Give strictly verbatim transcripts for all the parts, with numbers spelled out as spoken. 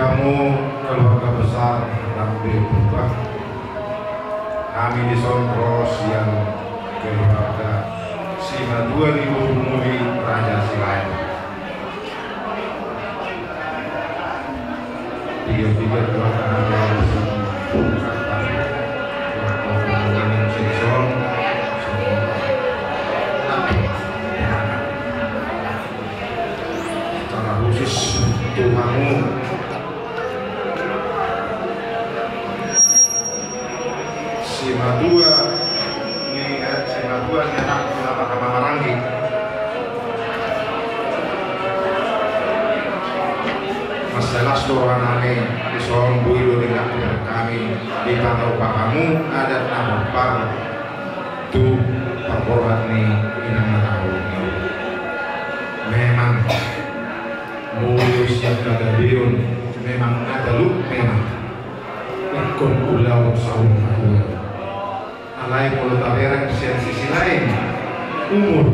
Hamu keluarga besar Rambe Purba, hami dison ro sian keluarga simatua ni boru muli Raja Silaen. Tiga-tiga keluarga hami dison. Secara khusus tu hamu simatua ni, eh, simatua ni anak na marhaha maranggi. Mas jelas tu roha nami, dison boi do denggan hami dipatupa hamu adat na pomparan tu parborhat ni inang na tahu. Memang molo sian hagabeon memang ada luk memang. Ingkon ulaon saur matua. Alai molo tabereng sian sisi lain, umur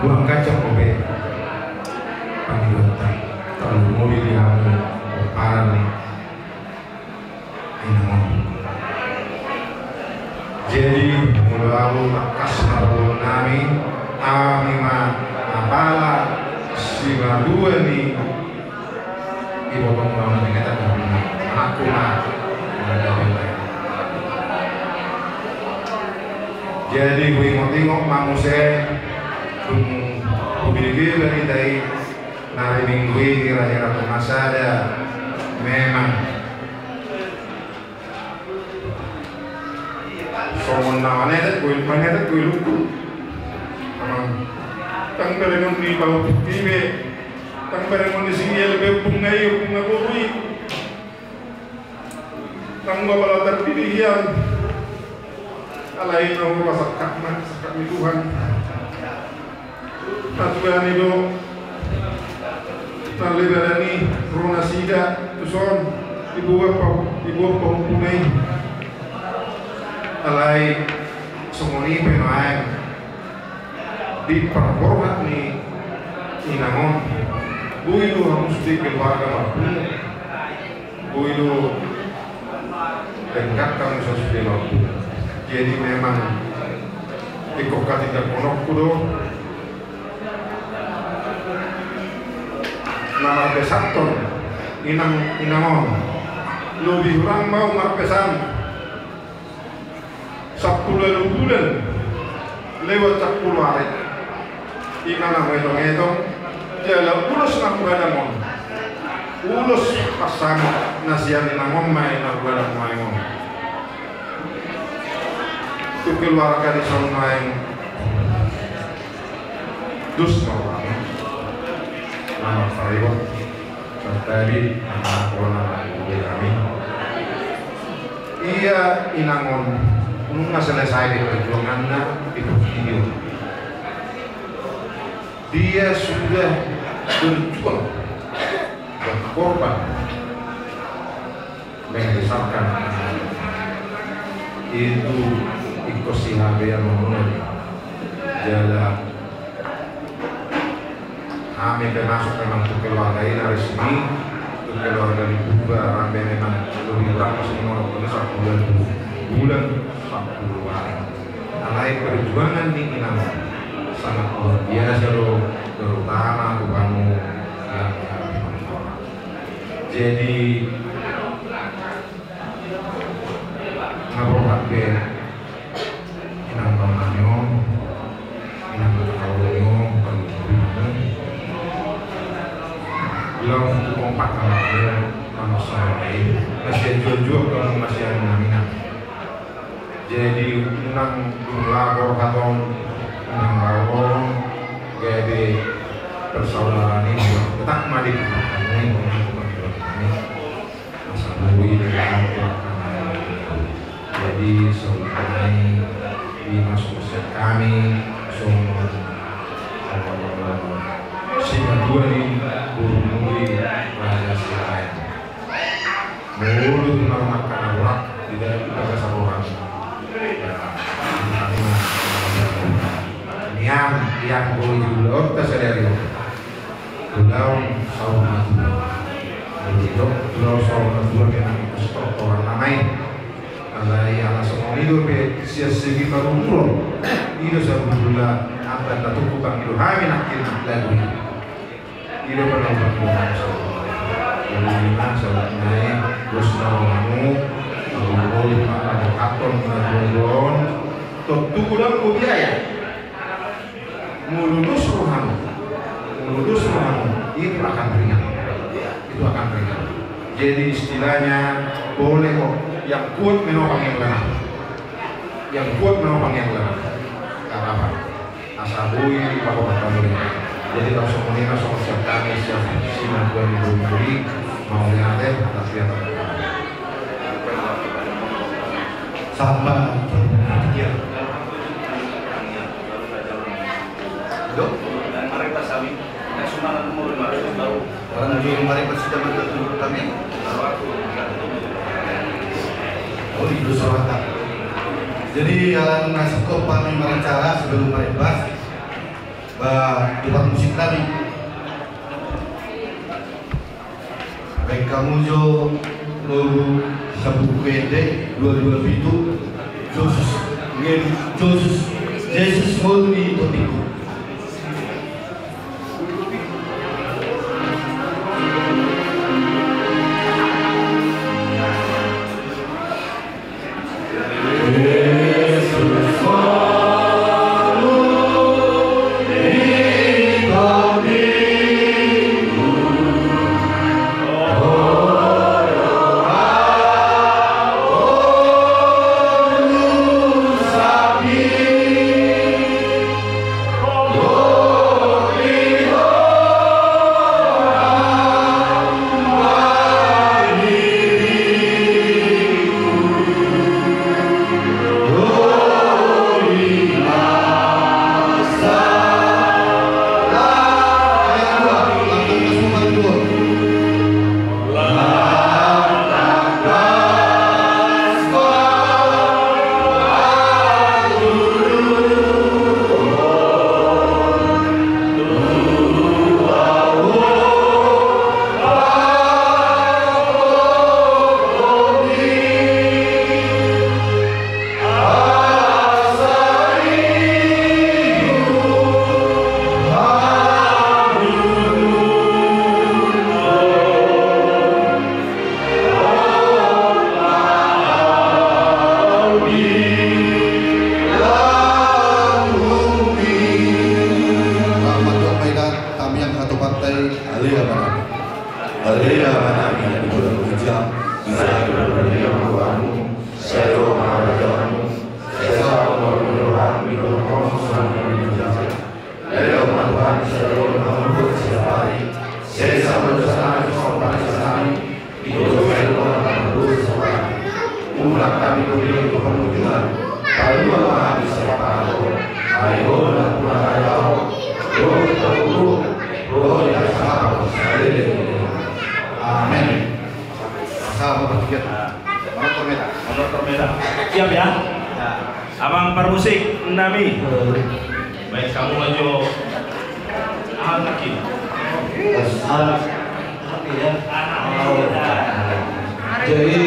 buang gajah ope pangidoan ta. Tarlumobi di hamu pomparan ni inang on. Jadi molo ahu tangkas ma paboahon nami, hami ma apala simatua ni ibotongku na hona dengeta na hona anakku ma. Jadi huingot-ingot ma muse dung hubege barita i. Na ari Minggu i di raja na tonga sada memang songon na manetek boi, manetek boi lungkun. Amang, tang berengon ni bahu putih be, tang berengon ni singil be, bunga i, bunga boru i. Tang bapala tardidi hian. Alai na hurang sangkap ma, sangkap ni Tuhan. Na tuan i do na lebaran i ro nasida tuson dibuat pa, dibuat pahumpuna i. Alai songon i pe nuaeng di parborhat ni inang on boi do hamu sude keluarga marpungu. Boi do denggan hamu sasude mampu. Jadi memang ingkon hatindanghononku do na marpesanhon inang, inang on. Lobi hurang ma ahu marpesan sampulu ualu bulan lewat sampulu ari. Ima na huetong-etong jala ulos na huhadang on, ulos pasangaphon na sian inang on ma i na huhadang nuaeng on. Tu keluarga dison nuaeng dos ma rohami na marparibot. Tadi anak ona na di hami. Ia inang on nunga selesai di perjuanganna di portibi on. Dia sudah berjuang dan korban membesarkan anak. Itu ingkon sihabean mamuna jala hami pe masuk memang tu keluarga i na resmi, tu keluarga ni Purba Rambe memang lobi hurang masuk ni monok ini sampulu bulan, sampulu ari. Alai perjuangan ni inang sangat luar biasa do, terutama tu hamu yang jadi na borhat be. Inang na hona on, inang na hona on, parlu. Bilang untuk kompak na dia, nama saya. Masih jual-jual kalau masih ada namina. Jadi unang dung laho hatong, unang laho gabe persaudaraan i tetap ma di hami. Jadi songon i, di masuk sian hami songon simatua ni boru muli Raja Silaen. Molo tu na mangkana borat di dalam kita saboran. Nian, nian boi di ulaonta sadari on. Ulaon saur matua. Dosa na dua pe nang ikus tortoran na naeng. Alai ala songon i dope sian segi parumuron, i do sabotulna angka na tungkupang i do hami nangkin lagu i. I do panaupan do nang so. Jadi nang so naeng dos na rohamu. Abu bolu ma abu katon na dua on. Tontu godang do biaya. Molo dos rohamu, molo dos rohamu, itu akan ringan. Itu akan ringan. Jadi istilahnya boleh kok yang kuat menopang yang lemah. Yang kuat menopang yang lemah. Gak apa-apa. Asa boi paho patamburi. Jadi langsung menina sama siap kami siap sini dua minggu lagi mau lihat ya tapi ya. Sampah. Iya. Dok? Orang juru mari bersama kami. Oh, itu salah. Jadi, ala nunga singkop kami merencana sebelum merebas, bah, tukang musik kami. Baik kamu jo ngolu sabuku ende dua dua pitu, Josus, ngen Josus, Jesus ngolu di topiku. Tamiang hatupanta i. Ale Amanami. Ale Amanami na di banua ginjang. Sai ma rohamu. Sai ro ma harajaonmu. Sai saut ma rohamu di banua ginjang. Lehon ma Tuhan sadari on harajaon nami siapari. Sesa ma dosanami songon panesanami di dosa ni angka na mardosa. Unang hami huria tu pangunjunan. Palua ma hami sian pangago. Ai Ho do nampuna harajaon, dohot hagogoon, dohot hasangapon saleleng. Amen. Sama bertiga. Manortor meta. Manortor meta. Siap ya? Ya. Amang parmusik nami. Baik, kamu maju. Anak ini. Anak. Anak ya. Jadi,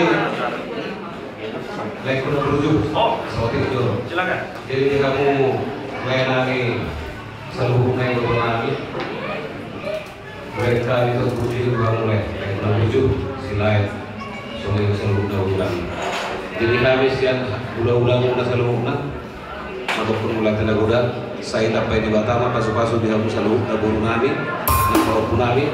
laengku na burju. Oh. Saotik jo. Silakan. Jadi, di hamu lae nami saluhutna, iboto nami. Mereka itu puji Tuhan mulai, eh, menuju silai, songon i saluhutna ulang. Jadi hami sian hulahula muna saluhutna, mangkopun mulai tena goda, sai tambai Debata ma pasupasu di hamu saluhutna boru nami, nang pahompu nami,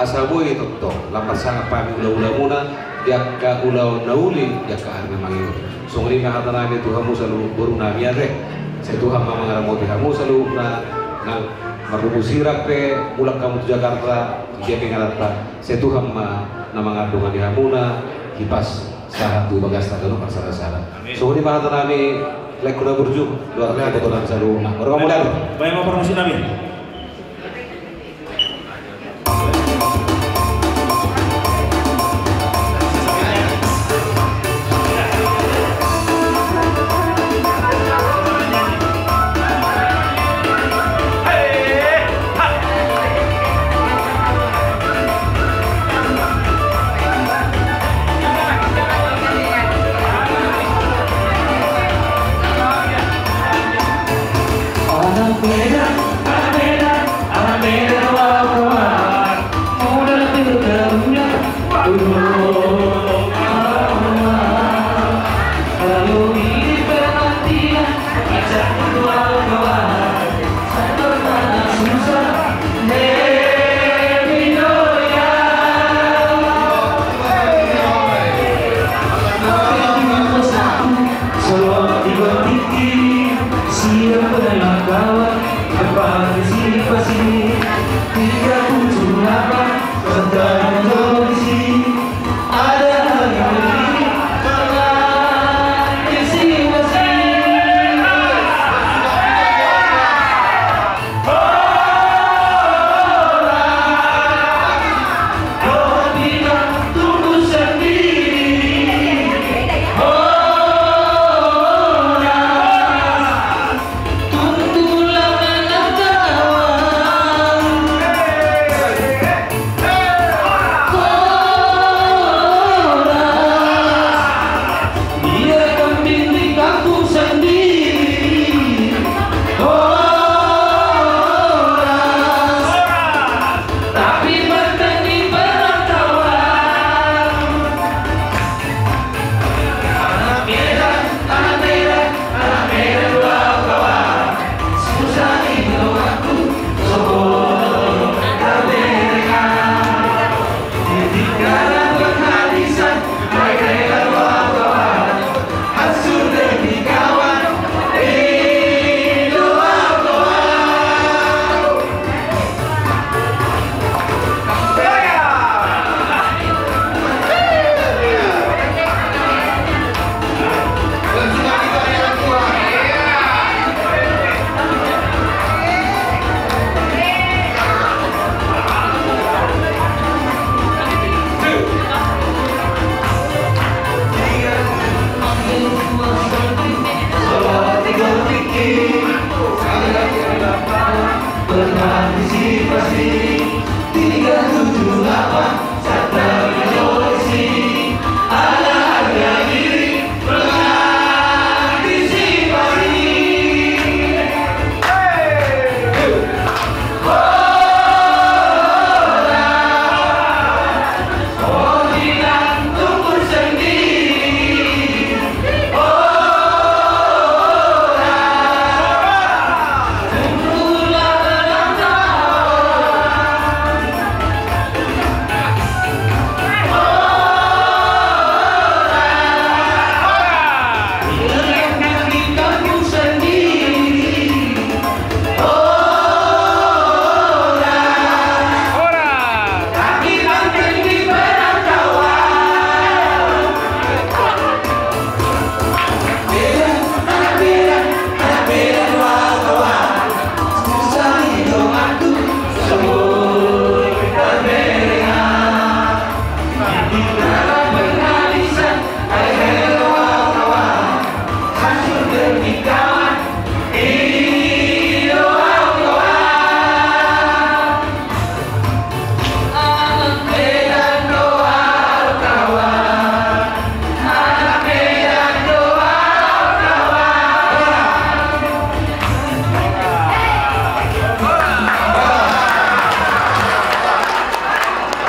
asa boi tongtong lam marsangap hami hulahula muna, di angka ulaon na uli, di angka ari na mangihut. Songon i ma hata nami tu hamu saluhut boru nami ate. Sai Tuhan ma mangaramoti hamu saluhutna, nang mardomu sirang pe mulak hamu tu Jakarta, dia pe ngarapta, sai Tuhan ma na mangandongani hamuna, hipas sahat tu bagasta ganup marsada-sada. Amin. Songon i ma hata nami, laengku na burju, dohot iboto nami saluhutna. Mauliate. Baen ma parmusik nami.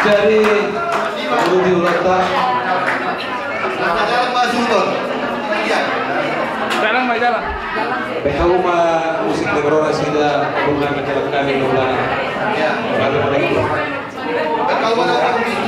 Jadi, mangolu di ulanta. Dalan ma, jalan. Pe hau ma musik na ro nasida, punna na jalan hami nolana. Pe hau ma na musik.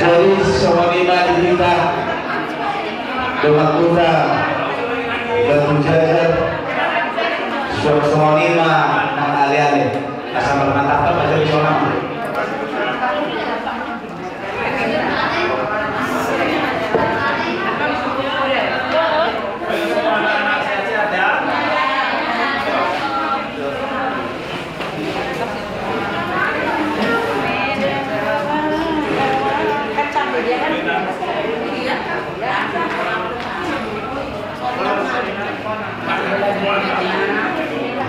Jadi, Ima di hita dongan huta Batu Jajar, suang songon i ma nang aleale. Asa marnatap ma jadi sonang.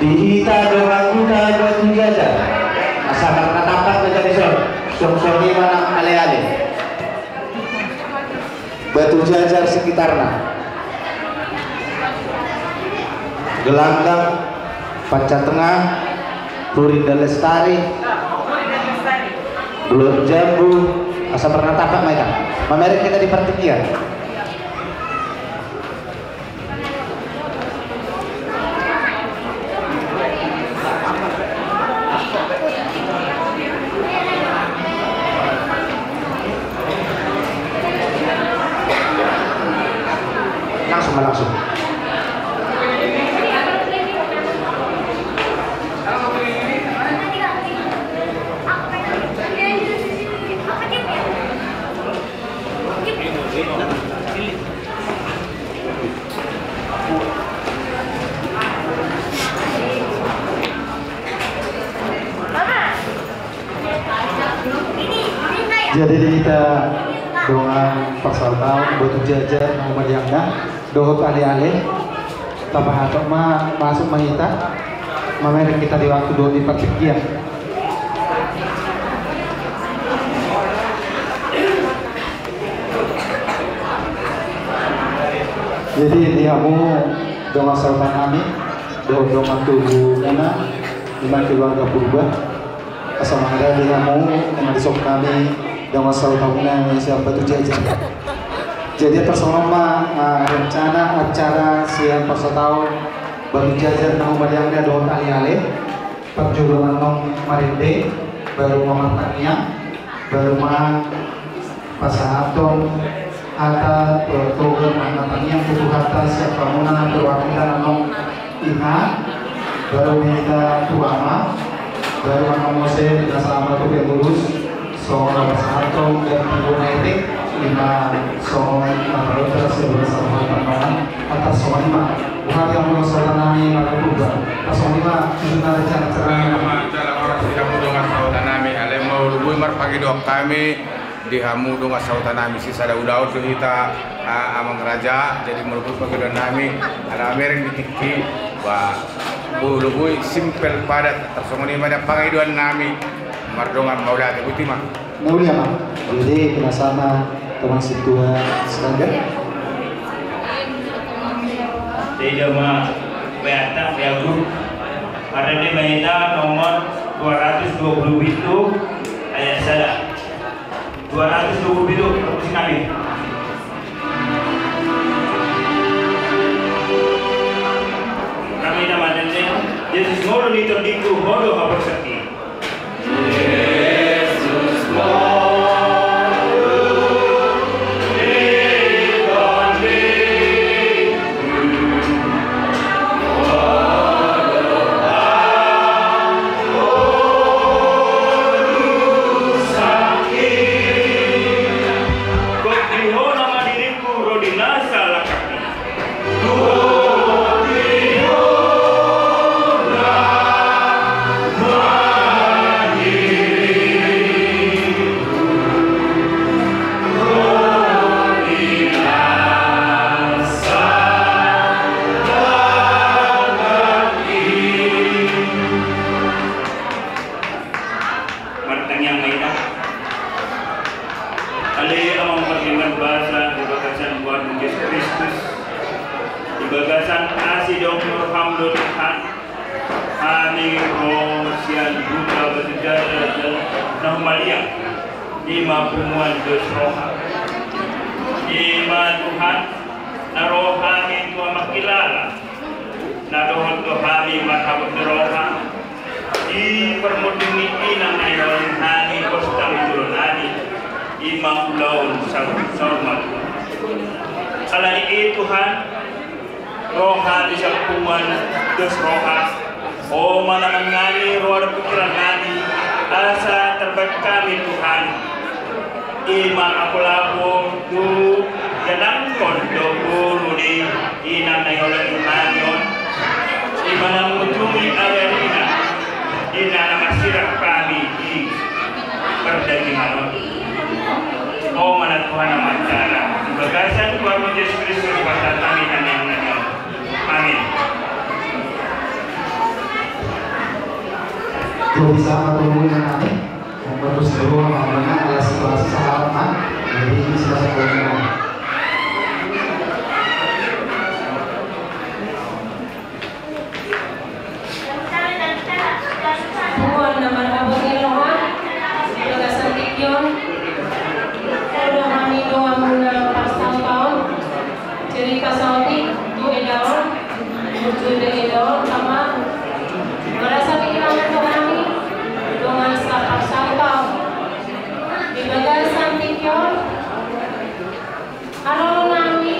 Di hita dongan huta Batu Jajar, asa marnatap ma jadi sonang, suang songon i ma nang aleale. Batu Jajar sekitarna. Gelanggang, Panca Tengah, Purinda Lestari, Blok Jambu, asa marnatap ma hita. Mamereng hita di partingkian. Langsung ma, langsung. Jadi di hita dongan parsaoran Batu Jajar na humaliangna dohot aleale, tapasahat ma, masuk ma hita, mamereng hita di waktu dohot di partingkian. Jadi di hamu dongan sahuta nami dohot dongan tubu nami, ima keluarga Purba, asa mangadopi hamu na dison hami dongan sahuta muna sian Batu Jajar. Jadi tarsongon on ma, ah, rencana acara sian parsaoran Batu Jajar na humaliangna dohot aleale. Parjolo annon marende, baru ma martangiang, baru ma pasahathon hata, eh, tohor ma martangiang tu Tuhanta sian hamuna na perwakilan annon i, baru ma hita tu ama, baru ma muse di na sama tu pengurus. Songon na pasahathon ganti bona etek, ima songon na paluta sebelah sama pandangan atas songon ima. Buhati hamu dongan sahuta nami marga Purba. Atas songon ima, susun na rencana acara. Rencana acara horas di hamu dongan sahuta nami, alai molo boi marpangidoan hami di hamu dongan sahuta nami, sisada ulaon do hita, ah, amang raja, jadi molo boi pangidoan nami, ala mamereng di tingki, ba, molo boi simpel padat, tarsongon ima da pangidoan nami, mardongan mauliate, botima. Mauliate ma. Jadi, bersama teman setua sekalian. Tidak ma, beata, beagu. Ada di Maida nomor dua ratus dua puluh pitu ayat sada. Dua ratus dua puluh pitu, perpusik kami. Kami nama dan Yesus ngolu ni terdingku bodoh apa sepi. Martangiang ma hita. Ale Amang pardenggan basa di bagasan Tuhan Jesus Kristus, di bagasan asi dohot roham do Tuhan, hami ro sian huta Batu Jajar na humaliang, ima punguan dos roha. Ima Tuhan, na ro hami tu mangkilala, na dohot do hami marhabot ni roha, di parmonding ni inang na hinaholongi hami, pos hami tu jolo nami. Ima ulaon saur-saur matua. Alani i Tuhan, roha di sian punguan dos roha, Ho ma na mangali roha dohot pingkiran nami, asa tarbahen hami Tuhan. Ima lapo-lapo tu janangkon dohot boru ni inang na nioloi hami on. Ima na mangutungi ari-arina, di na marsirang hami di pardagingan on. Ho ma na Tuhan Amanta, di bagasan goarMu Jesus Kristus, pasahat hami tangiang nami on. Amin. Jadi sama dulu ya, Kak. Yang bagus dulu, Mama, alas itu masih salah, Mak. Jadi ini sudah sekolah. Punguan na marhabot ni roha, di bagasan tingki on, ro do hami donganmuna parsauta on, Jerika Saotik, tu eda on, burju do eda on, sama. Merasa pikiran tu hami, dongan saparsauta on. Di bagasan tingki on, Haroro nami,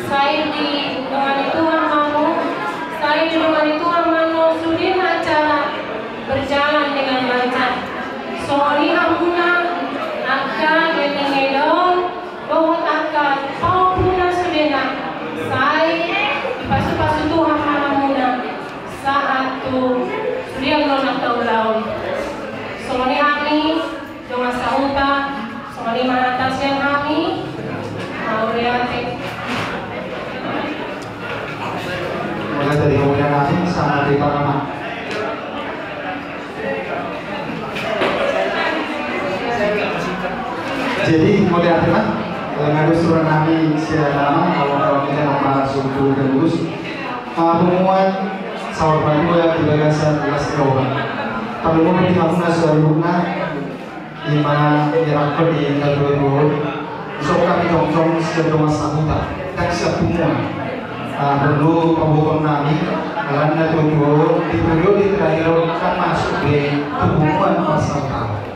sai didongani Tuhan ma hamu, sai didongani Tuhan ma hamu, sude ma acara berjalan dengan lancar. Songon i hamuna, angka na tinggal dohot angka pahompuna sudena, sai dipasu-pasu Tuhan ma hamuna, sahat tu sude angka na taulahon. Songon i hami, Dongan sahuta, songon i ma hata sian hami. Mauliate. Mauliate di hamuna nami, sama di pangamat. Jadi, mauliate ma, eh, ngadu surat nami sian nama, kalau, kalau kita nama suku dan bus. Ah, punguan, saur matua di bagasan las ni roha. Kalau mau di hamuna saluhutna, Ima diarahon di natuatua on, songon hami jongjong sian dongan sahuta, ndang sian punguan. Ah, porlu pabotohon nami, alana natuatua on, di periode terakhir on, ndang masuk be tu punguan parsautaan.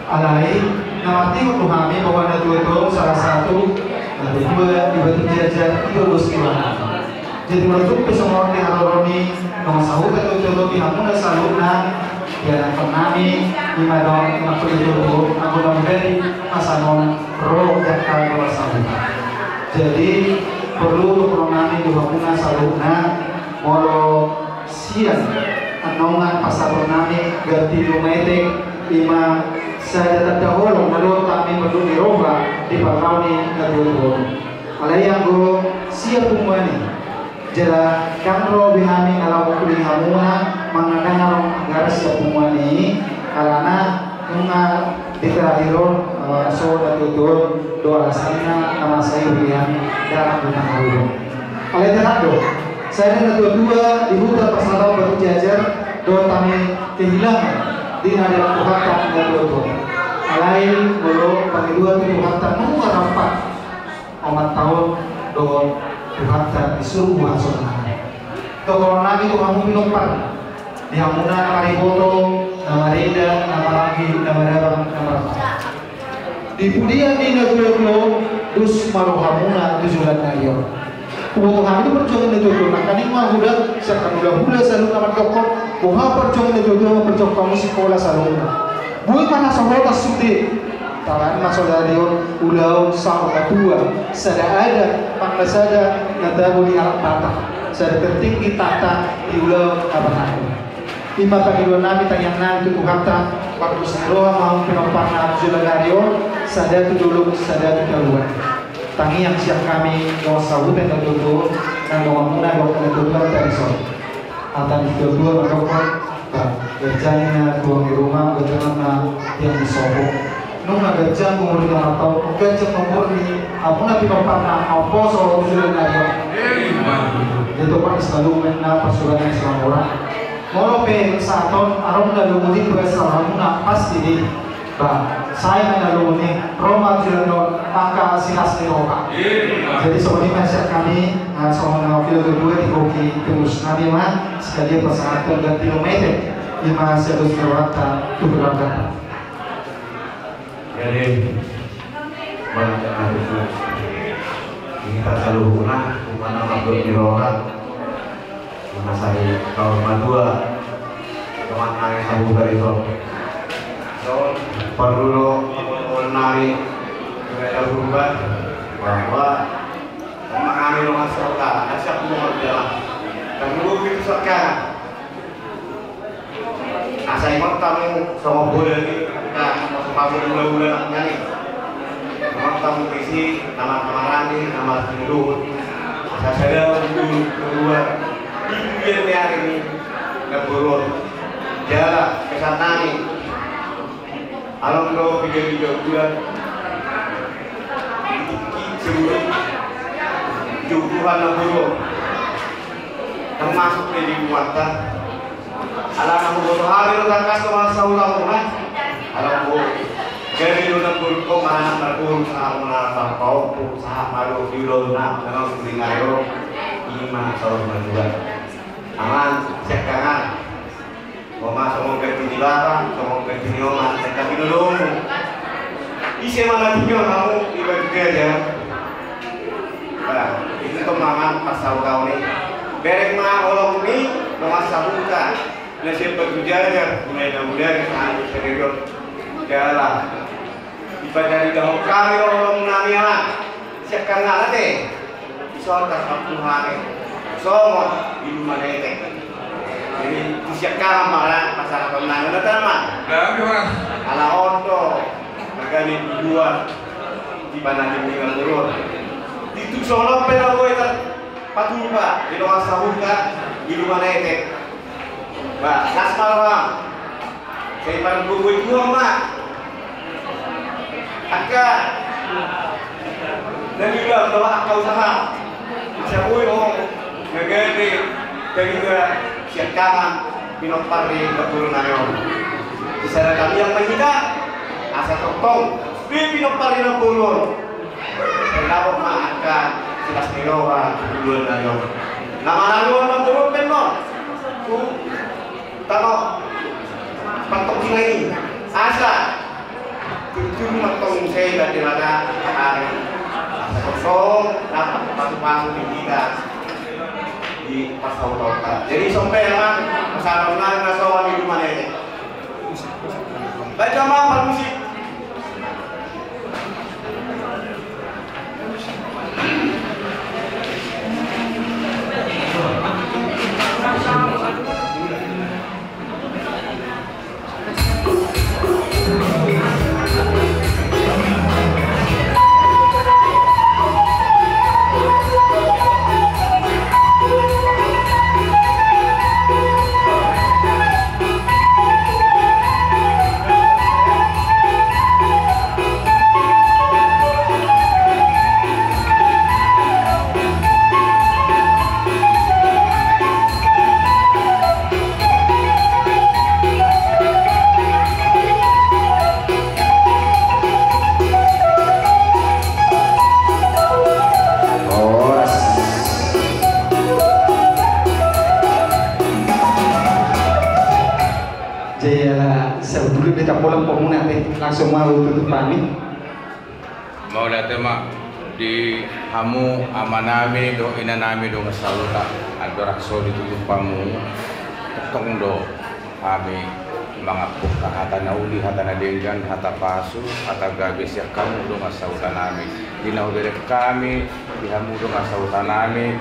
Alai, na marhite tu hami, bahwa natuatua on salah satu, natuatua di Batu Jajar, di Bogos Iwana. Jadi, molo tung pe songon on di haroro ni dongan sahuta, tutu di hamuna saluhutna, diarahon nami, ima dongan, ima tutu, anggo na mamberi, masa non, ro jaka dongan sahuta. Jadi, porlu dohonon nami tu hamuna saluhutna, molo sian annon pasahaton nami, ganti ni umak etek, ima sada tanda holong, na dohot hami mandok ni roha, di parngaran ni natuatua on. Alai anggo sian punguan i, jala ndang ro be hami na laho mangkulingi hamuna, mandalan ro anggaran sian punguan i, alana nunga di terakhir on, eh, so natuatua on, do alasanna, na masa i be hami, dalan di tangga ulo. Alai tetap do, sada natuatua di huta parsautaan Batu Jajar, dohot hami kehilangan, di na dalan Tuhanta natuatua on. Alai, molo pangidoan tu Tuhanta nunga rampak, omat taon dohot Tuhanta di surgo hasonangan. Dohonon nami tu hamu pinompar, di hamuna na mariboto, na marida, na maranggi, na marabang, na marambahul. Di pudian ni natuatua on, dos ma rohamuna tu joloan ni ari on. Huboto hami do parjuangan ni natuatua on, nangkaning ma huda, sian hulahula saluhutna mandokkon, boha parjuangan ni natuatua on, parjuangan hamu sikola saluhutna. Boi ma na so holan sude. Taran ma saudara on, ulaon saur matua, sada adat, makna sada na tabo di halak Batak, sada tertinggi tahta di ulaon na bahat on. Ima pangidoan nami, tangiang nami tu Tuhanta, pardos ni roha ma hamu pinomparna tu joloan ni ari on, sada tu dolok, sada tu toruan. Tangiang sian hami, dongan sahuta natuatua on, nang donganmuna, dongan natuatua on, tadi son. Hata ni natuatua mandokkon, ba, ganjang na tulang ni ruma, ganjang na tiang ni sopo. Nunga ganjang umur ni martao, ganjang umur ni hamuna pinomparna, naposo tu joloan ni ari on. Jadi, topak ni selalu mena pasukan yang selama orang. Molo pe sahat on, adong na lungun i, pe sahat on, na pasti di Ba, sai ma na lungun i, ro ma tu joloan on, angka silas ni roha. Jadi, songon i ma sian hami, ah, songon na hupilak tu dua di kopi, terus nami ma, sekalian pasahathon ganti ni umak etek, ima sian dos ni rohanta, tu keluarganta. Jadi, Di hita saluhutna, umana mabot di roha. Masa di kaum madua. Teman nami sabuka itu. So, perlu lo, teman nami, mereka berubah bahwa teman nami lo masuk ke, ada siapa mau jalan. Dan dulu itu sekarang. Asa ingot hamu songon bola ni, na masuk hamu ula-ula nangkin i. Ingot hamu disi, na marhaha-maranggi, na marhaha-maranggi. Asa sada, dua, di bulan ni ari ni, na burun. Jala, pesan nami. Along do piga-piga bulan. Di tingki seluruh jumpuhan na burun. Termasuk di lingkungan ta. Ala na huboto hami do tangkas do masa ulang rumah. Ala huboto. Jadi do na burung ko mana na burung sahat mana na paompu sahat malu di ulang na memang suling ayo. Ima saur matua. Aman, siap kangan. Oma songon ganti ni bapa, songon ganti ni oma, dan ganti ni lomo. Ise ma na tinggal hamu di batu jaja. Nah, itu tong mangan pas tahu-tahu ni. Bereng ma holong ni, dongan sahuta. Na siap batu jaja, mulai na mulai, sampai serius. Jalan. Dipajarijahon hami do holong nami, Amang. Siap kangan ate. Disortas ma tu hami. Songon di rumah netek. Jadi, tu siap kangan ma ra, pasahaton nami na tama. Nami, Amang. Ala on do. Magani di luar. Di mana di minggu turun. Di tu songon pe na boi ter-, patupa. Di dongan sahuta. Di rumah netek. Ba, las ma roham. Sai pargogoi Tuhan ma. Angka na niula do angka usaha. Asa boi ho na gabe taringot sian tangan pinompar ni parguru nami on. Di sana kami yang menghina asa tongtong di pinompar ni parguru on. Dapot ma angka silas ni roha tu bulan na on. Na manaluhon na turun pe on. Tu tano. Pantong kinai. Asa. Tutu ma tong sai bati mata. Asa kosong. Dapat pasu-pasu di kita. Di pasau kota. Jadi sampai emang masalah na songon di rumah ini. Baik, sama, permisi. Horas. Jadi ala sabulan beta pulang pemuna teh langsung mau tutup pamit. Mauliate ma di hamu amanami dohot inanami dongan sahuta, andorang so ditutup hamu, tong do hami mangampuhon hata na uli, hata na denggan, hata pasu, hata gabe sian hamu dongan sahutanami. Di na hubereng hami di hamu dongan sahutanami,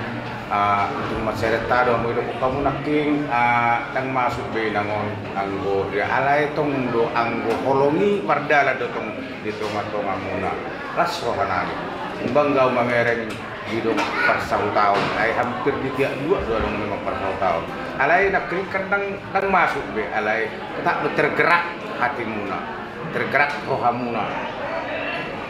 ah, untung mansai renta do hamu, idok hamu nangkin, ah, ndang masuk be inang on anggo dia, alai tong do anggo holong i mardalan do tong di tonga-tongamuna. Las rohanami. Umbahen ahu mamereng didok parsahutaon, ai hampir di tiap dua do adong memang parsahutaon. Alai nangkin kan ndang, ndang masuk be, alai tetap do tergerak hatimuna, tergerak rohamuna.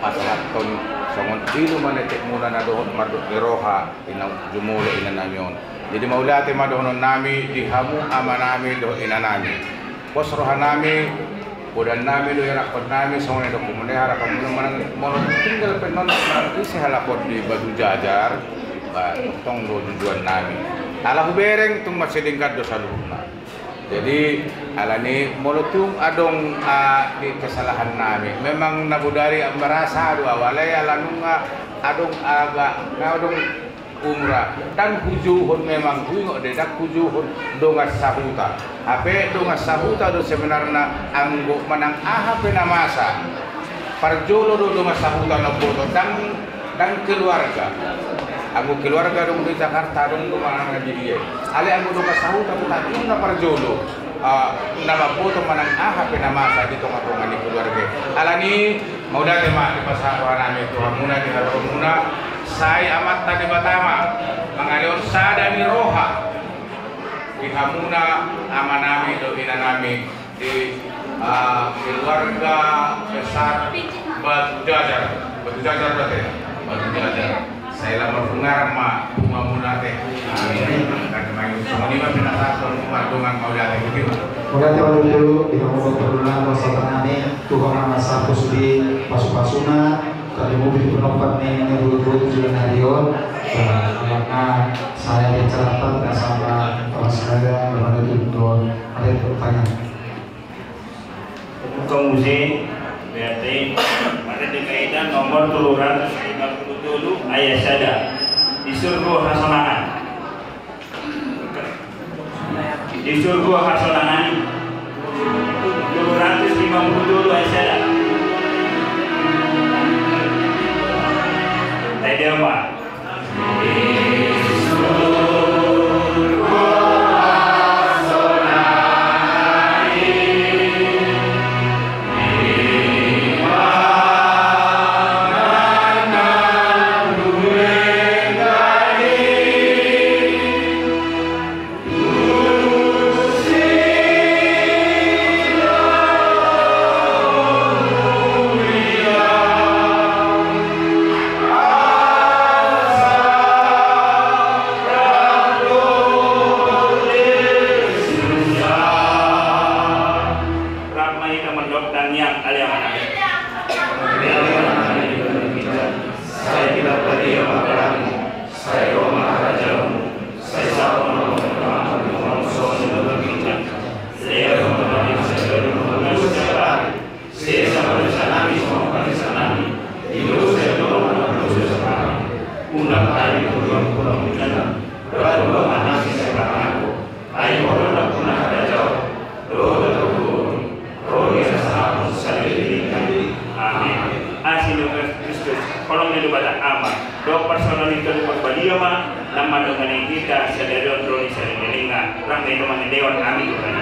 Pasahathon songon ilu manetekmuna na dohot mardok ni roha, inang jumolo inanami on. Jadi mauliate ma dohononnami di hamu amanami dohot inanami. Pos rohanami, podannami do ianakhonnami, songon i do kumune harapanmuna manang molo tinggal pe non manang ise halak on di Batu Jajar, ba tongtong do tujuannami. Ala hubereng tung mansai denggan do saluhutna. Jadi, alani molo tung adong, ah, di kesalahan nami, memang na bodari merasa do au, alai ala nunga adong aga, na adong umrah, ndang hujouhon, memang huingot do i, ndang hujouhon dongan sahuta. Hape dongan sahuta do sebenarna, anggo manang aha pe na masa. Parjolo do dongan sahuta na umboto, ndang, ndang keluarga. Anggo keluarga adong do di Jakarta, adong do manang na di dia. Alai anggo dongan sahuta pe tadinna parjolo, ah, na mamboto manang aha pe na masa di tonga-tonga ni keluarga i. Alani, mauliate ma dipasahat roha nami tu hamuna di haroromuna, sai Amanta Debata ma mangalehon sada ni roha di hamuna ama nami dohot ina nami di, ah, keluarga besar Batu Jajar. Batu Jajar berarti ya? Batu Jajar. Sai lam marpungaran ma tu hamuna ate. Amin. Kan main songon i ma pinasahat tu hamuna, dongan, mauliate. Mauliate ma tutu di hamuna pardongan dosa nami, Tuhan ma na sahat sude pasu-pasuna, tarlumobi di pinompar ni na boru-boru tu joloan ni ari on. Nah, karena saya di acara tanpa sama, sama saya, ada itu, ada itu pertanyaan. Buka muse, berarti, pada di kaidah nomor tolu ratus lima puluh tolu ayat sada. Di surgo hasonangan. Di surgo hasonangan. Tolu ratus lima puluh tolu ayat sada. Tidak, Pak. Rap ma hita mandok tangiang ale Amanta. Sai dilap ma dia ma goarmu, sai ro ma harajaonmu, sai saut ma roha ni Tuhan, songon na di ginjang. Lehon ma hami sadari on hangoluan siapari. Sesa ma dosa nami songon panesanami di dosa ni na mangolu dosa tu hami. Unang tama hami tu pangunjunan, tapi tamba ma hami sian na pangago. Ai Ho do nampuna harajaon dohot hatoguon, ro di hasahatan saleleng ni lelengmi. Amin. Asi ni Kristus, holong ni Debata Ama dohot parsaulian ni Tondi Parbadia ma na mandongani hita sadari on ro di saleleng ni lelengna. Rap ma hita mangalehon. Amin Tuhan.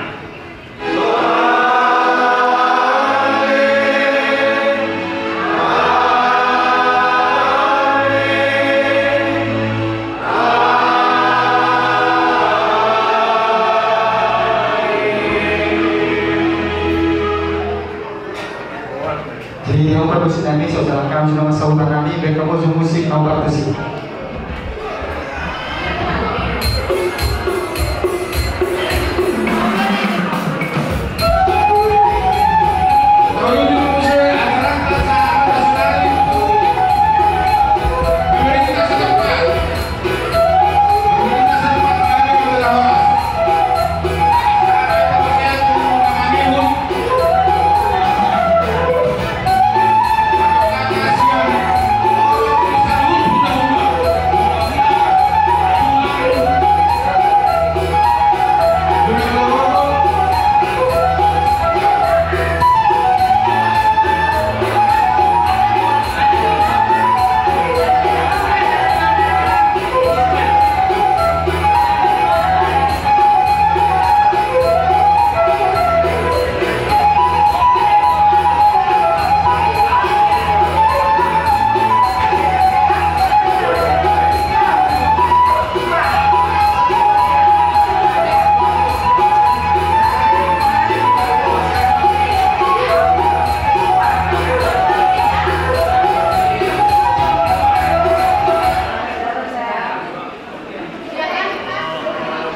Jadi, nomor musik nami, saudara kami, nomor saudara nami, mereka mau musik nomor musik.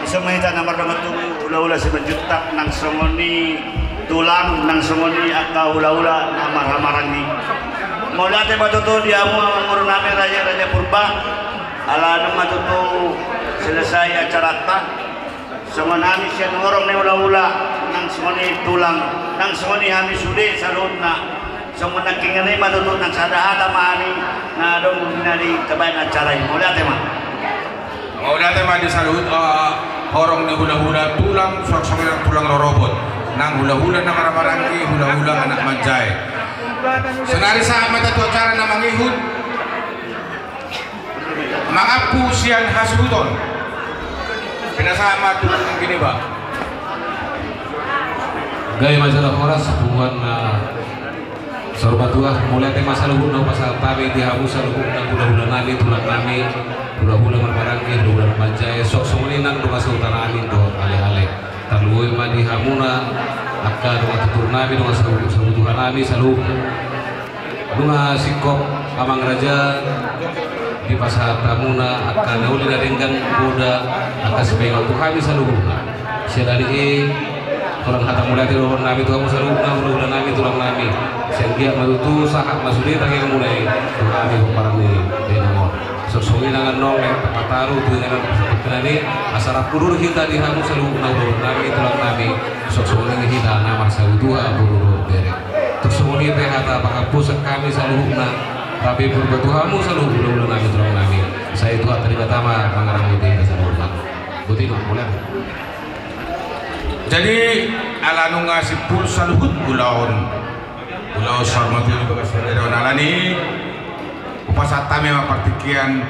Dison ma hita na mardongan tubu, hula-hula Simanjuntak, nang songon i tulang, nang songon i angka hula-hula na marhahamaranggi. Mauliate ma tutu di hamu amangboru nami, raja-raja Purba, ala nunga tutu selesai acaranta. Songon hami sian horong ni hulahula, nang songon i tulang, nang songon i hami sude saluhutna. Songon nangkiningan i ma tutu, nang sada hata ma hami na adong di na ditabaen acara i. Mauliate ma. Mauliate ma di saluhut, eh, horong ni hulahula, tulang, suang songon i nang tulang rorobot, nang hulahula na marhahamaranggi, hulahula anak manjae. Sonari sahat ma hita tu acara na mangihut. Mangampu sian hasuhuton. Pinasahat ma tu nangkin i ba. Gabe ma jala horas, punguan na saur matua. Mauliate ma saluhutna hupasahat hami di hamu saluhutna hulahula nami, tulang nami, hulahula marhahamaranggi, hulahula na manjae, suang songon i nang dongan sahuta nami dohot alehale. Tarlumobi ma di hamuna angka dongan tutur nami, dongan sahu-, sahutuha nami saluhutna. Nunga singkop amang raja dipasahat hamuna angka na uli na denggan, poda, angka sipaingot tu hami saluhutna. Siala ni i, holan hata mauliate dohonon nami tu hamu saluhutna, hulahula nami, tulang nami. Sai anggiat ma tutu sahat ma sude tangiangmuna i tu hami pomparan ni dainang on. Suang songon i nang annon, eh, tapataru tu inganan pasahaton i, asa rap hundul hita di hamu saluhutna, hulahula nami, tulang nami. Suang songon i hita na marsahutuha boru dohot bere. Tung songon i pe hata panghapusan hami saluhutna, rap i purba tu hamu saluhut hulahula nami, tulang nami. Sai Tuhanta Debata ma mangaramoti hita saluhutna. Boti ma, mauliate. Jadi, ala nunga simpul saluhut ulaon, ulaon saur matua di bagas sadari on, alani i hupasahat hami ma partingkian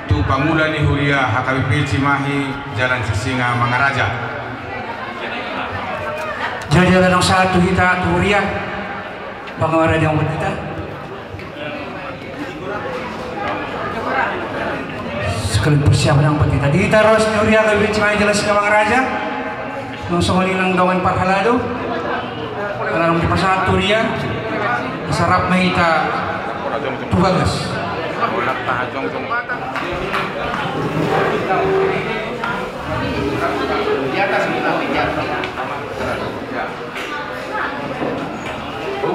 tu pangula ni huria H K B P Cimahi Jalan Sisingamangaraja. Jadi, ala nunga sahat tu hita tu huria, pangula ni huria, pangula ni huria. Sekalian persiapan nang peti tadi, hita ruas ni huria H K B P Cimahi Jalan Sisingamangaraja. Nang songon i nang dongan parhalado. Ala nunga dipasahat tu huria, asa rap ma hita tu bagas.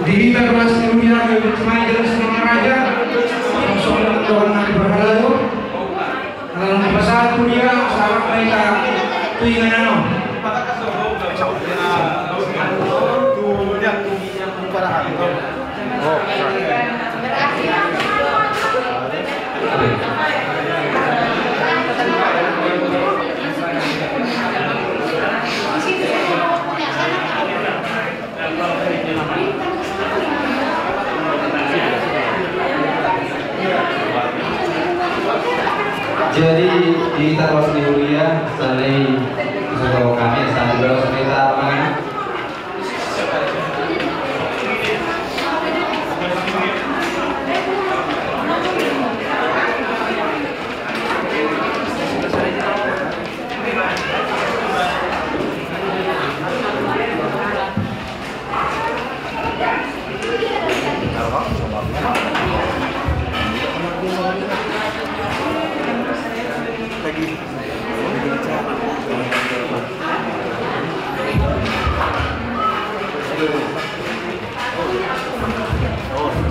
Di hita ruas ni huria H K B P Cimahi Jalan Sisingamangaraja, songon i nang dongan parhalado. Ala nunga dipasahat tu huria, asa rap ma hita tu inganan on. Jadi, di hita ruas ni huria, selain saudara kami, selain juga saudara kami.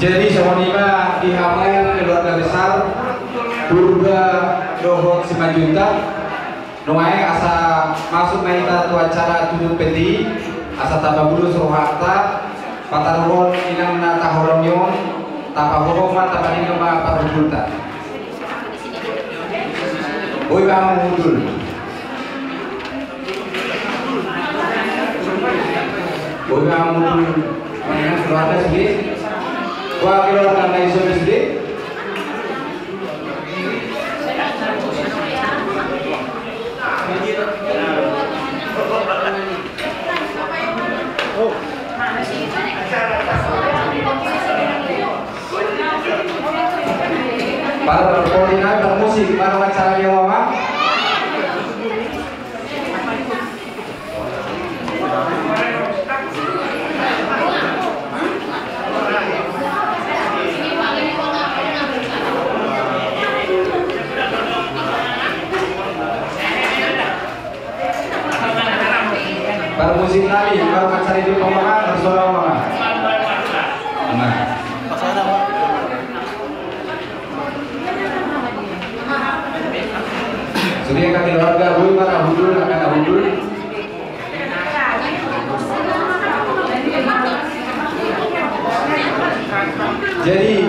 Jadi, songon i ma di hamu keluarga besar Purba dohot Simanjuntak. Nuaeng asa masuk ma hita tu acara tutup peti, asa tamba bulus rohanta, pataruhon inang na taholongi on, tapahohom ma, tapadenggan ma parhundulta. Boi ma hamu hundul. Boi ma hamu hundul. Mana keluarga sude? Wah, keluarga na i sude. Par, par, par musik, par acara ni mama. Par musik nami, par mancari di pemahaman, bersuara mama. Nah. Sude angka keluarga, boi ma na hundul, angka na hundul. Jadi,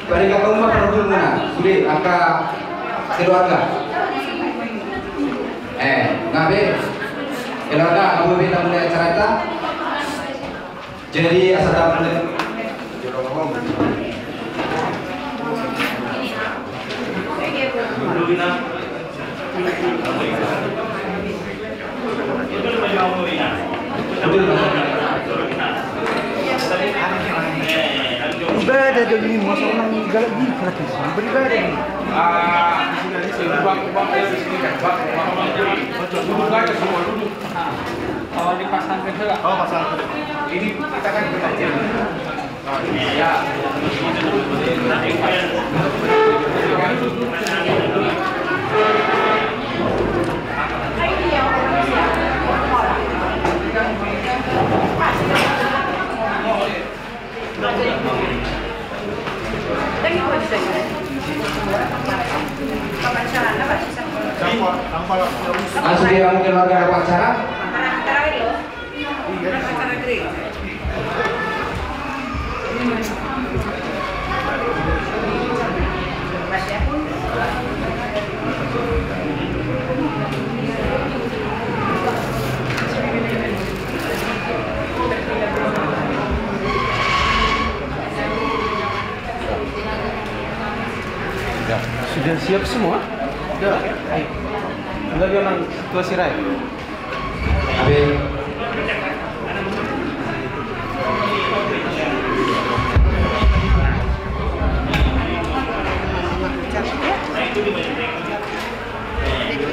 paringkatkan ma parhundulmuna, sude angka keluarga. Eh, nunga be? Keluarga, nunga be, nunga mulai acaranta. Jadi, asa tamu. Ibadah dong ini, masa orang galak gitu, lagi beribadah ini. Oh, dipasang ke sana. Oh, pasang ke sana. Ini kita kan kita. Langsung dia mungkin warga dapat acara. Ya, sudah siap semua? Sudah. Ayo. Tinggal dia nang situasi rai.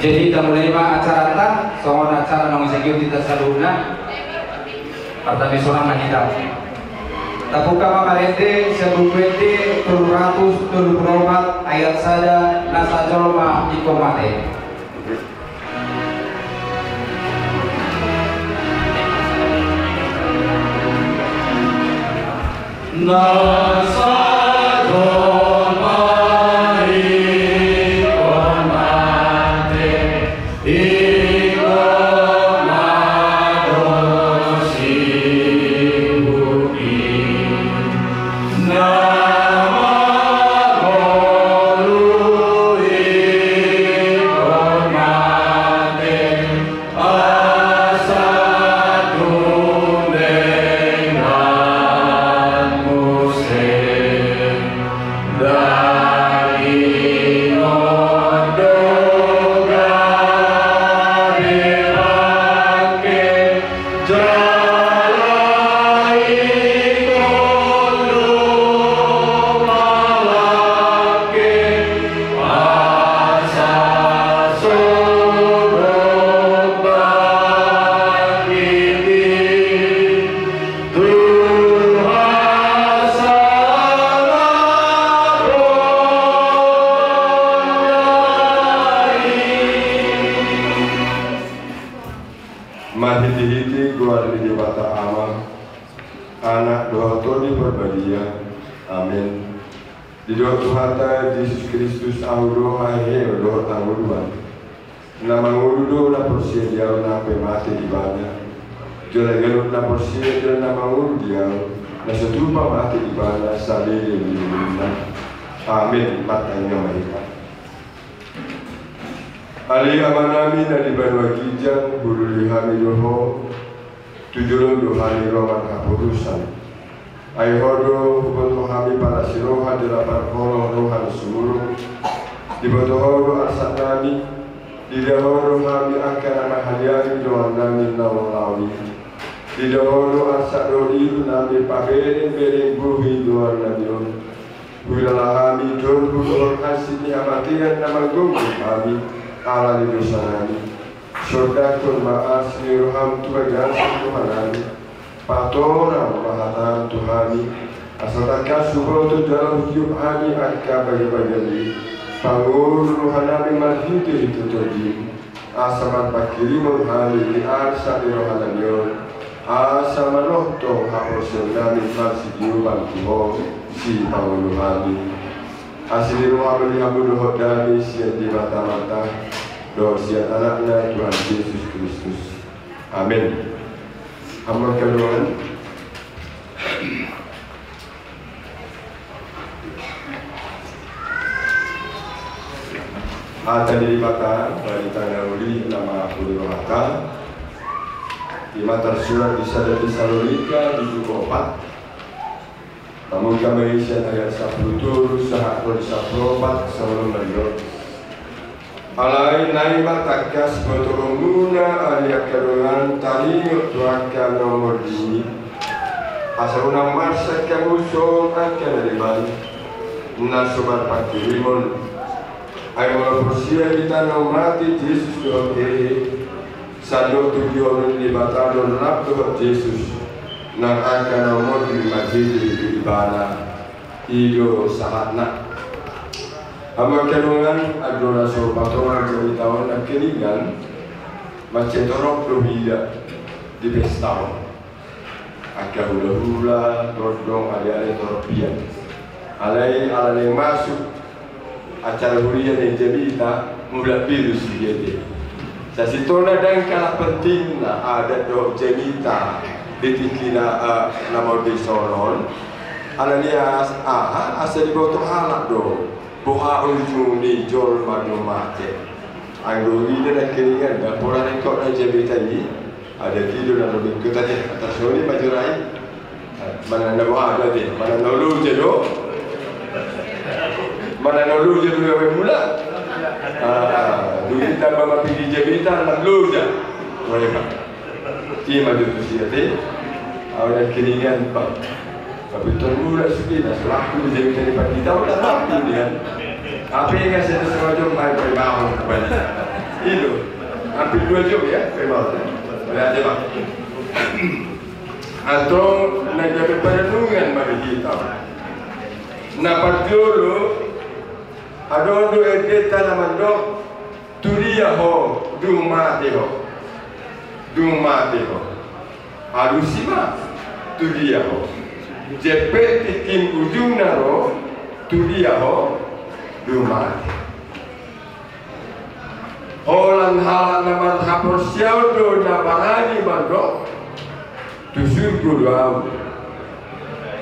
Jadi, tamulai ma acaranta, songon acara naung sagiot hita saluhutna. Partangiangan ma hita. Tabuka ma marende, sian Buku Ende, tolu ratus tolu pulu opat, ayat sada, na sajolma ingkon mate. Na sajolma ingkon mate, ingkon mate sibuki. Na mangolu ingkon mate, asa tung denggan muse. Daging on do gabe bangke, jala ingkon do mabangke, asa sogot bangkit i. Tuhan salvation. Marhitehite goar ni Debata Ama, Anak dohot Tondi Parbadia. Amen. Didok Tuhanta Jesus Kristus, Ahu do haheheon dohot hangoluan. Na mangolu do na porsea di Ahu nang pe mate ibana. Jala ganup na porsea jala na mangolu di Ahu, na so tupa mate ibana saleleng ni lelengna. Amen. Martangiang ma hita. Ale Amanami na di banua ginjang, hulului hami do Ho. Tu jolom do hami ro manghaporusan. Ai Ho do huboto hami parasi roha jala parholong roha ni sumurung. Diboto Ho do arsak nami. Diida Ho do hami angka na mangaliangi dongan nami na laho i. Diida Ho do arsak dohot ilu nami pabereng-bereng bohi dongan nami on. Huhilala hami torbu dohot hansit ni hamatean na manggomgom hami ala ni dosa nami. Sondanghon ma asi ni roham tu bagasan roha nami. Patorang ma hatam tu hami, asa tangkas huboto jala hutiop hami angka bagabaga ni pangolu roha nami marhitehite Tondim. Asa marpanghirimon hami di arsak ni roha nami on, asa manongtong haporseaon nami marsitiopan tu Ho sipangolu hami. Asi ni roha ma di hamu dohot dame sian Debata Amanta dohot sian Anakna Tuhan Jesus Kristus. Amen. Hamu angka dongan. Hata ni Debata, barita na uli na mangapuli rohanta, i ma tarsurat di sada Tesalonika bindu opat, mamungka ma i sian ayat sampulu tolu sahat tu sampulu opat, songon on mandok. Alai naeng ma tangkas botohonmuna, ale angka dongan, taringot tu angka na umordi, asa unang marsak hamu songon angka na leban, na so marpangkirimon. Ai molo porsea hita na mate Jesus dohot hehe, sandok togihonon ni Debata do rap dohot Jesus, nang angka na umordi marhite di Ibana. I do sahatna. Hamu angka dongan, andorang so patorang jamita on nangkiningan, mansai torop do huida di pesta on. Angka hulahula, gondang, aleale, torop hian. Alai ala naeng masuk acara huria ni jamita, mulak be do sude. Sasintongna ndang kalah pentingna adat dohot jamita di tingki na, eh, na mauliate on. Alani as-, aha, asa diboto halak do boha ujung ni jolma na mate. Anggo huida nangkiningan, ndang pola ringkot na jamita i. Adat i do na lobi kota te, atas soli majorai. Mana na boha do te, mana na loja do. Mana na loja do gabe mulak. Ah, duli tamba mapigi jamita na loja. Wale, Pak. Ima do tu sia te. Au nangkiningan, Pak. Tapi tolu na sudah, selaku jadi tadi pagi tahu tak mampu dia. Apa yang saya sengaja main peribau kembali. Itu hampir dua jam ya, peribau. Berarti, Pak. Atau na jadi perenungan bagi kita. Na parjolo, adong do ende ta na mandok, tu dia ho, dung mate ho. Dung mate ho. Alusi ma, tu dia ho. Jempek tingki ujungna ro, tu dia ho, dung mate. Holan halak na marhaporseaon do na barani mandok, tu surgo do au,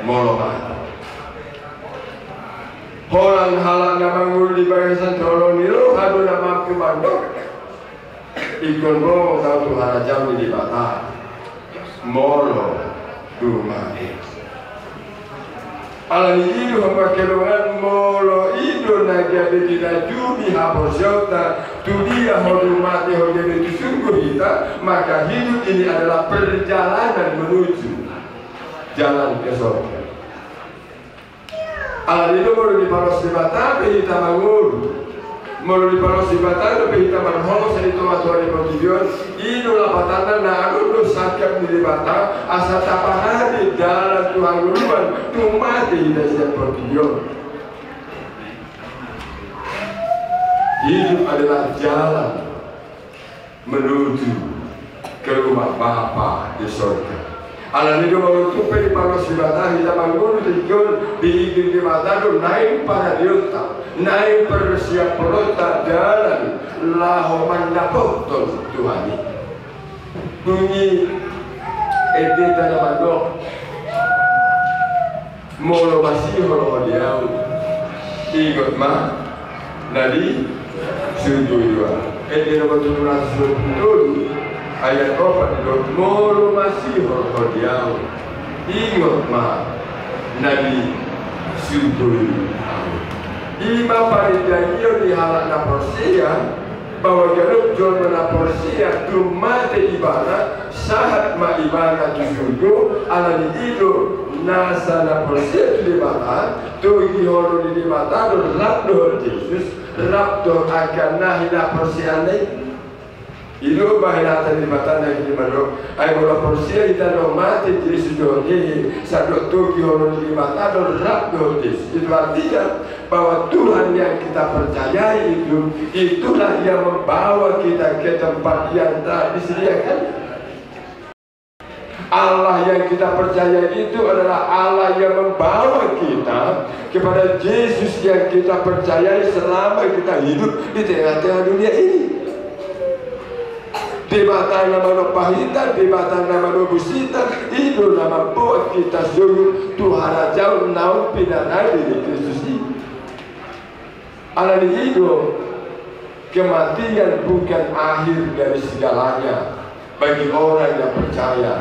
molo mate. Holan halak na mangolu di bagasan jolo ni roha do na mampu mandok, ingkon ro au tu harajaon ni Debata, molo dung mate. Alani i do hamu angka dongan, molo i do na gabe dilajumi haporseaonta, tu dia ho dung mate ho gabe tu surgo hita, maka hidup ini adalah perjalanan menuju jalan ke sorga. Alani do molo dipaloas Debata pe hita mangolu. Molo dipaloas Debata dope hita marholong sian di tonga-tonga ni portibi on, i do lapatanna na adong do sangkap ni Debata, asa taparade dalan tu hangoluan, tung mate hita sian portibi on. Hidup adalah jalan menuju ke rumah Bapa di sorga. Alani do molo tung pe dipaloas Debata hita mangolu, tingki on diizinhon Debata do naeng paradeonta, naeng persiapononta dalan laho mandapothon Tuhan i. Dung i ende ta na mandok, molo masihol ho di au, ingot ma na di surgo i do au. Ende nomor tolu ratus dua puluh tolu, ayat opat do, molo masihol ho di au, ingot ma na di surgo i do au. I ma panindangion ni halak na porsea, bahwa ganup jolma na porsea tung mate ibana, sahat ma ibana tu surgo. Alani i do nasa na porsea tu Debata, togihonon ni Debata do rap dohot Jesus, rap dohot angka na hinaporseaonna i. I do umbahen hata ni Debata na i mandok, ai molo porsea hita na mate Jesus dohot hehe, sandok togihonon ni Debata do rap dohot Jesus. Itu artinya, bahwa Tuhan yang kita percayai itu, itulah yang membawa kita ke tempat yang telah disediakan. Allah yang kita percayai itu adalah Allah yang membawa kita kepada Yesus yang kita percayai selama kita hidup di tengah-tengah dunia ini. Debata na manompa hita, Debata na manobus hita, i do na mamboan hita sogot tu harajaon naung pinarade ni Kristus i. Alani i do, Kematian bukan akhir dari segalanya bagi orang yang percaya,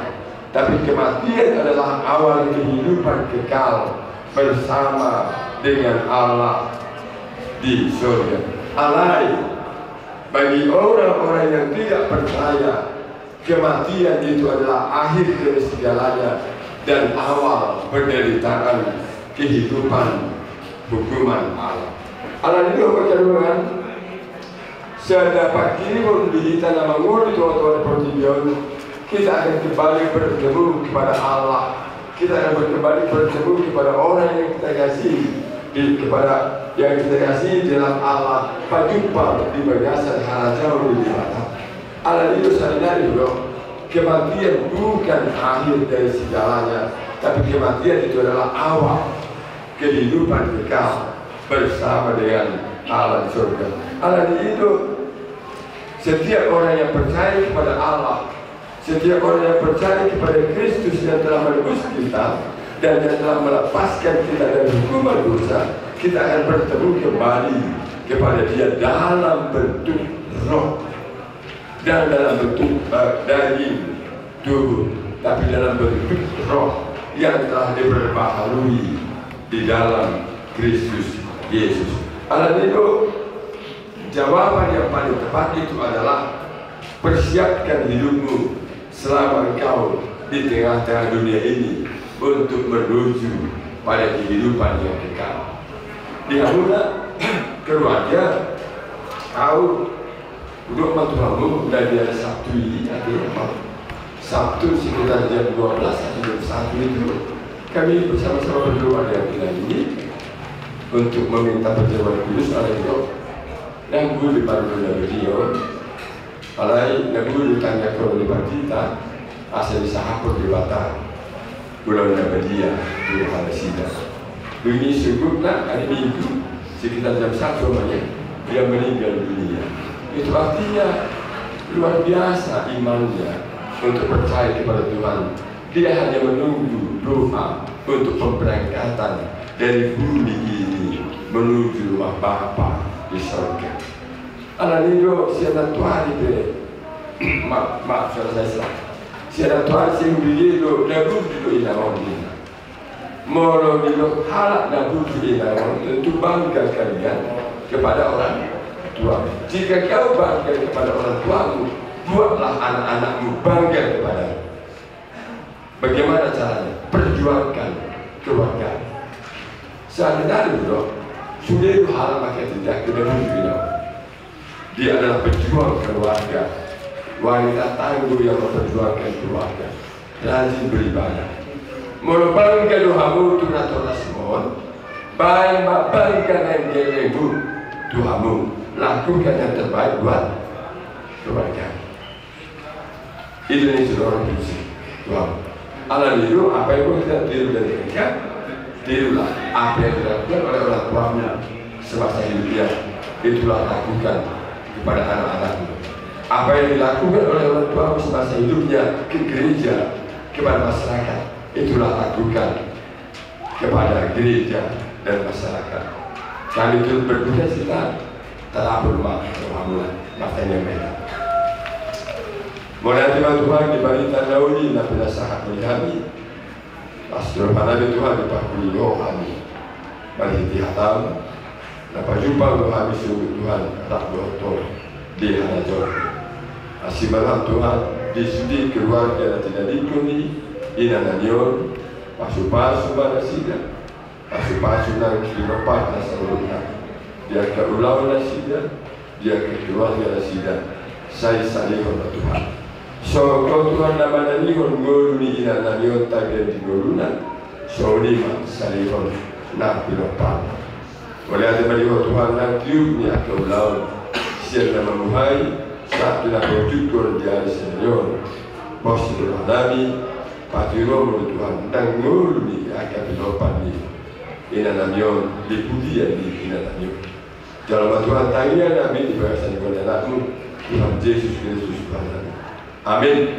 tapi kematian adalah awal kehidupan kekal bersama dengan Allah di surga. Alai, bagi orang-orang yang tidak percaya, kematian itu adalah akhir dari segalanya dan awal penderitaan kehidupan hukuman Allah. Alani i do, angka dongan, sada pangkirimon di hita na mangolu di tonga-tonga ni portibi on, kita akan kembali bertemu kepada Allah. Kita akan kembali bertemu kepada orang yang kita kasihi, di, kepada yang kita kasihi dalam Allah, pajumpa di bagasan harajaon ni Debata. Alani i do, sadari on, kematian bukan akhir dari segalanya, tapi kematian itu adalah awal kehidupan kekal bersama dengan Allah di surga. Alani i do, setiap orang yang percaya kepada Allah, setiap orang yang percaya kepada Kristus yang telah menebus kita dan yang telah melepaskan kita dari hukuman dosa, kita akan bertemu kembali kepada Dia dalam bentuk roh dan dalam bentuk, eh, daging tubuh, tapi dalam bentuk roh yang telah diperbaharui di dalam Kristus Yesus. Alani i do, jawaban yang paling tepat itu adalah persiapkan hidupmu selama engkau di tengah-tengah dunia ini untuk menuju pada kehidupan yang kekal. Di hamuna keluarga, au, hudok ma tu hamu, di ari Sabtu i, ate, Sabtu sekitar jam dua belas atau jam satu itu, kami bersama-sama berdoa di Ampila ini untuk meminta perjamuan kudus, alai do, nanggo di parumaen na badia on, alai nanggo di tangga kolom di partita, asa disahaphon Debata ulaon na badia tu roha nasida. Dung i sungkupna, hari Minggu, sekitar jam satu umpamanya, dia meninggal dunia. Itu artinya luar biasa imannya untuk percaya kepada Tuhan. Dia hanya menunggu doa untuk pemberangkatan dari bumi ini menuju rumah Bapa di sorga. Alani i do, sian antuari pe, maaf, maaf, salah saya salah. Sian antuari sihubege do, na burju do inang on, ninna. Molo didok halak na burju inang on, tentu bangga kalian kepada orang tua. Jika kau bangga kepada orang tuamu, buatlah anak-anakmu bangga kepadamu. Bagaimana caranya? Perjuangkan keluarga. Sadari on do, sude do halak manghatai inang on. Dia adalah pejuang keluarga. Wanita tangguh yang memperjuangkan keluarga. Rajin beribadah. Molo bangga do hamu tu natorasmu on, baen ma bangga nang gellengmu tu hamu. Lakukan yang terbaik buat keluarga. Itu ni sudah orang prinsip. Tuhan. Alani i do, apa yang mau kita tiru dari mereka, tirulah apa yang dilakukan oleh orang tuamu semasa hidupnya. Itulah lakukan kepada anak-anakmu. Apa yang dilakukan oleh orang tuamu semasa hidupnya ke gereja, kepada masyarakat, itulah lakukan kepada gereja dan masyarakat. Kami turut berduka cita, tarapul ma rohamuna, martangiang ma hita. Mauliate ma Tuhan di barita na uli na pinasahat Ho di hami. Las do rohanami Tuhan, dipangkuri Ho hami marhite hataM. Na pajumpa do hami sungkun Tuhan, rap dohot Ho di harajaonMu. Asi ma rohaM Tuhan di sude keluarga na tinadingkon i inanami on, pasupasu ma nasida, pasupasu nang pinomparna saluhutna, di angka ulaon nasida, di angka keluarga nasida, sai salihon ma Tuhan. Songon Ho Tuhan na manangihon ngolu ni inanami on tapian di ngoluna, songon i ma salihon nang pinomparna. Mauliate ma di Ho Tuhan nang tiup ni angka ulaon, sian na mambuhai sahat tu na paujunghon di ari sadari on. Pos ni rohanami, patiuron ma Tuhan nang ngolu ni angka pinompar ni inanami on, di pudian ni inanami on. Jalo ma Tuhan tangiangnami di bagasan goar ni AnakMu, Tuhan Jesus Kristus Tuhannami. Amin.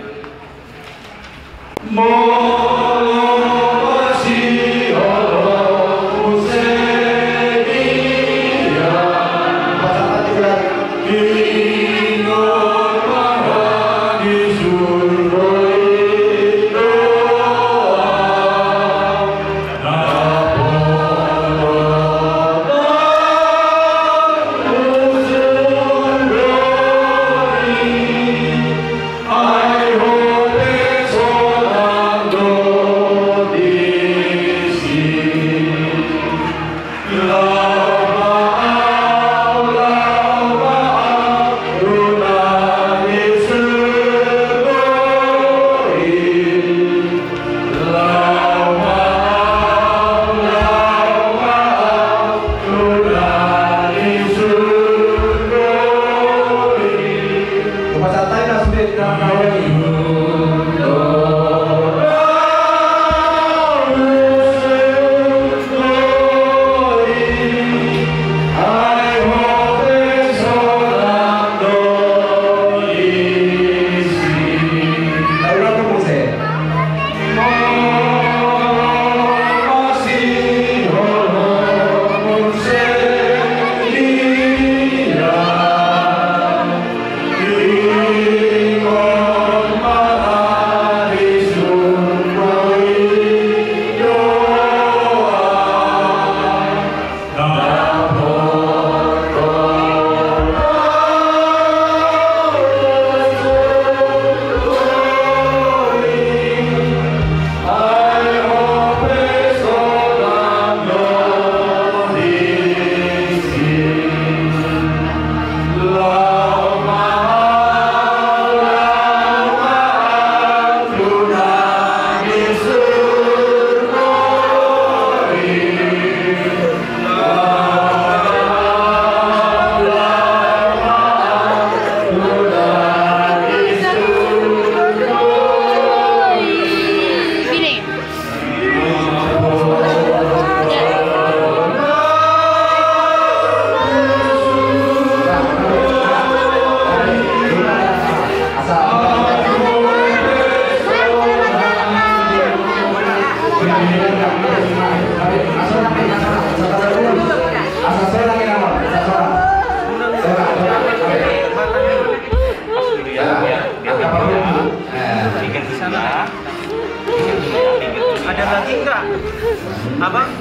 Abang,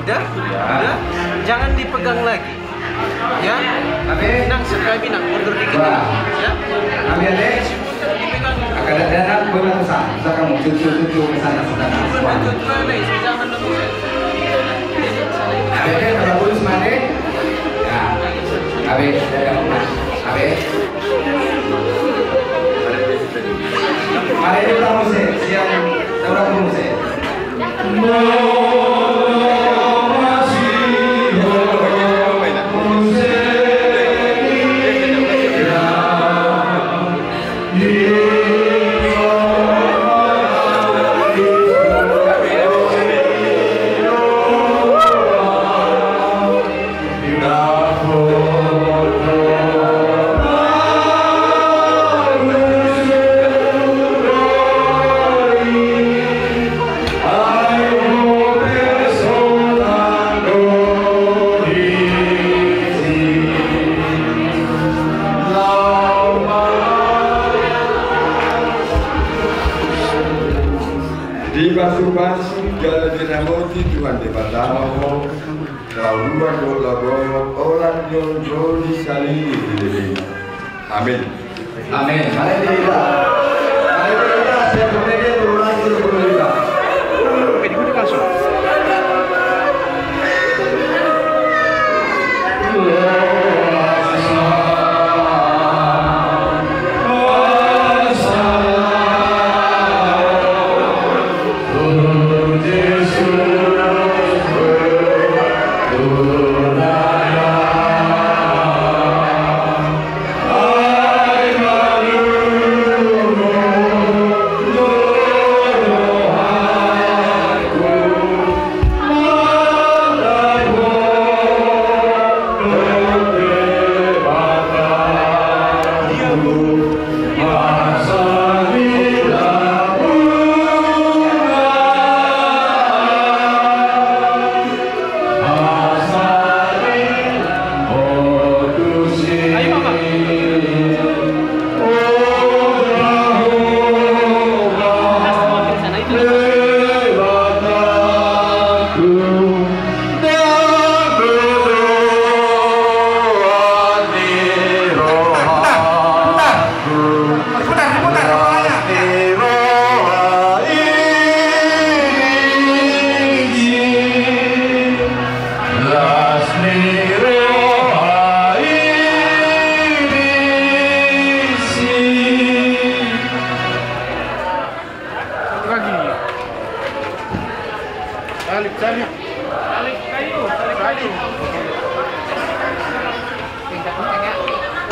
udah? Udah? Jangan dipegang lagi. Ya? Nang, sekali, Nang, mundur dikit. Ya? Abe, abe, kalau polisi mana? Ya. Abe, abe. Mari kita musik, siap, kita musik. Dipasupasu jala diramoti Tuhan Debata ho. Laho luar dohot laho gogo, olat ni on jolo saleleng ni lelengna. Amin. Amin. Mari kita, mari kita, saya berpikir berulang itu berulang. Salib, salib. Salib, kayu, salib, kayu.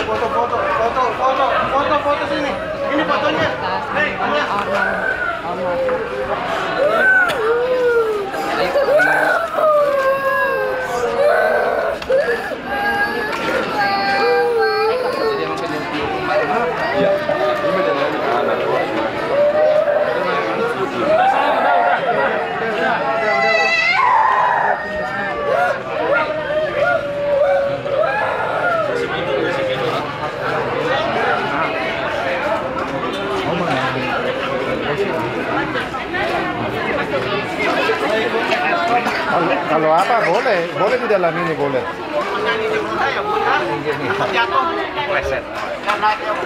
Foto, foto, foto, foto, foto, foto sini. Ini fotonya. Hei, Mas. Kalau, kalau apa boleh, boleh di dalam ini boleh.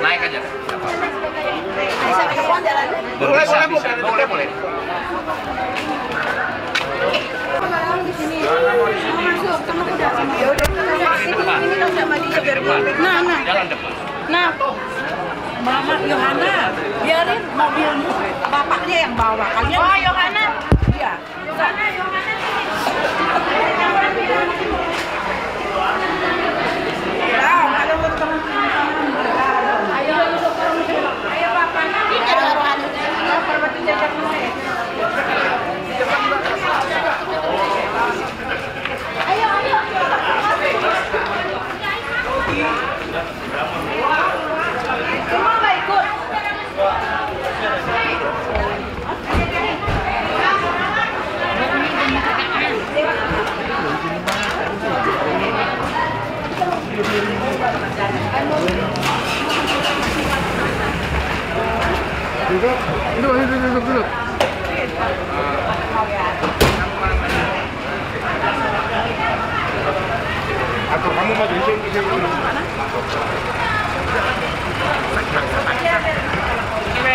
Naik aja. Boleh, boleh, boleh. Boleh, boleh. Nah, nah. Mama Yohana, biarin mobilmu, bapaknya yang bawa. Kalian. Oh, Yohana. Iya. Duduk, duduk, duduk, duduk. Atur hamu maju, isi, isi, isi.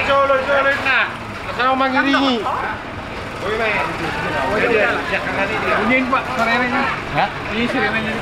Solo, solo, nah. Asal mangiringi. Bunyiin, Pak, sirenenya. Hah? Ini sirenenya.